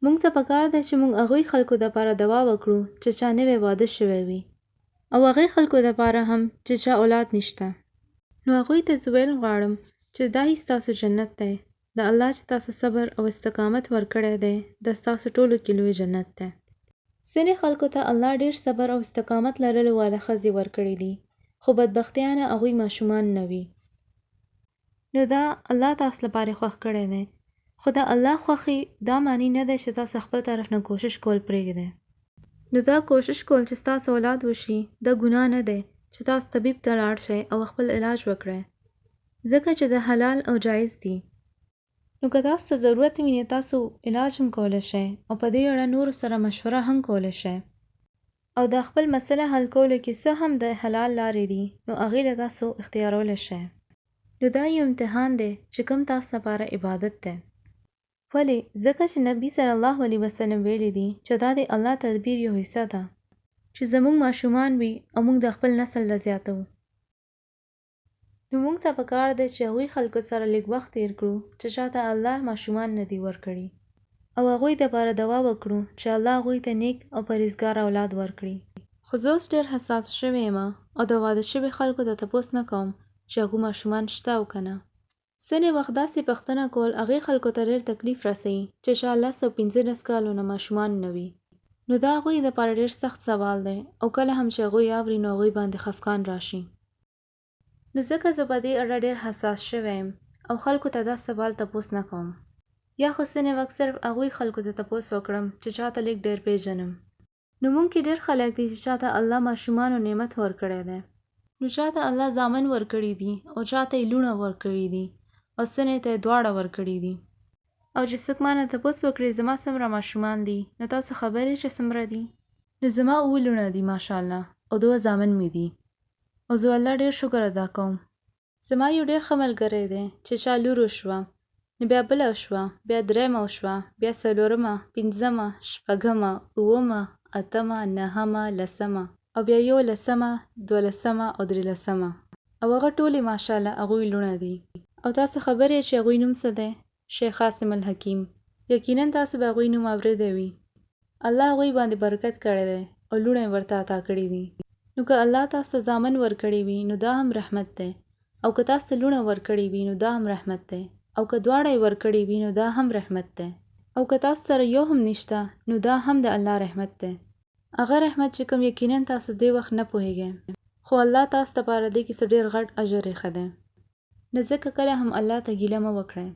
مونږ ته پکار ده چې مونږ هغوی خلکو دپاره دوا وکړو چې چا نوی واده شوی وي او هغې خلکو دپاره هم چې چا اولاد نشته. نو هغوی ته زه ویل غواړم چې دا هی ستاسو جنت دی، د الله چې تاسو صبر او استقامت ورکړی دی دا ستاسو ټولو کې لوی جنت دی. ځینې خلکو ته الله ډېر صبر او استقامت لرلو واله ښځې ورکړي دي خو بدبختیانه هغوی ماشومان نه وي. نو دا الله تاسو لپاره خوښ کړی دی خو د الله خوښي دا معنی نه دی چې تاسو خپل طرف نه کوشش کول پرېږدئ. نو دا کوشش کول چې ستاسو اولاد وشي دا ګناه نه دی چې تاسو طبیب ته لاړ شئ او خپل علاج وکړئ ځکه چې دا حلال او جایز دي. نو که تاسو ته ضرورت وي نو تاسو علاج هم کولی شئ او په دې اړه نورو سره مشوره هم کولی شئ او دا خپل مسله حل کولو کې څه هم د حلال لارې دي نو هغې له تاسو اختیارولی شئ. نو دا یو امتحان دی چې کوم تاسو لپاره عبادت دی. ولې؟ ځکه چې نبي صلی الله علیه وسلم ویلي دي چې دا د الله تدبیر یو حصه ده چې زموږ ماشومان وي او موږ د خپل نسل له زیاتوو. نو مونږ ته پکار دی چې هغوی خلکو سره لږ وخت تیر کړو چې چاته الله ماشومان نه دي ورکړي او هغوی دپاره دوا وکړو چې الله هغوی ته نیک او پرهیزګاره اولاد ورکړي. خو زه اوس ډیر حساس شوی یم او د واده شوي خلکو ته تپوس نه کوم چې هغو ماشومان شته او که نه. ځنې وخت داسې پښتنه کول هغې خلکو ته ډیر تکلیف رسوي چې چا لس او 15 کالو نه ماشومان نه وي. نو دا هغوی دپاره ډیر سخت سوال دی او کله هم چې هغوی اوري نو هغوی باندې خفګان راشي. نو ځکه زه په دې اړه ډېر حساس شوی یم او خلکو ته دا سوال تپوس نه کوم. یا خو ځنې وخت صرف هغوی خلکو ته تپوس وکړم چې چاته لږ ډېر پېژنم. نو مونږ کې ډېر خلک دي چې چاته الله ماشومانو نعمت ورکړی دی. نو چاته الله زامن ورکړي دي او چاته یې لوڼه ورکړي دي او ځنې ته یې دواړه ورکړي دي. او چې څوک مانه تپوس وکړي زما څومره ماشومان دي نو تاسو خبر یې چې څومره دي؟ نو زما اووه لوڼه دي ماشاءالله او دوه زامن مې دي. او زه الله ډیر شکر ادا کوم. زما یو ډیر ښه ملګری دی چې چا لور وشوه نو بیا بله وشوه بیا دریمه وشوه بیا څلورمه پنځمه شپږمه اوومه اتمه نهمه لسمه او بیا یو لسمه دولسمه او دریلسمه او هغه ټولې ماشاءالله هغوی لوڼه دي. او تاسو خبر یې چې هغوی نوم څه دی؟ شیخ عاصم الحکیم یقینا تاسو به هغوی نوم اوریدی وي. الله هغوی باندې برکت کړی دی او لوڼه یې ورته عطا کړي دي. نو که الله تاسو ته زامن ورکړي وي نو دا هم رحمت دی او که تاسو ته لوڼه ورکړي وي نو دا هم رحمت دی او که دواړه یې ورکړي وي نو دا هم رحمت دی او که تاسو سره یو هم نشته نو دا هم د الله رحمت دی. هغه رحمت چې کوم یقینا تاسو دې وخت نه پوهیږئ خو الله تاسو لپاره دې کې څه ډیر غټ اجر ایښی دی. نو ځکه کله هم الله ته ګیله مه وکړئ.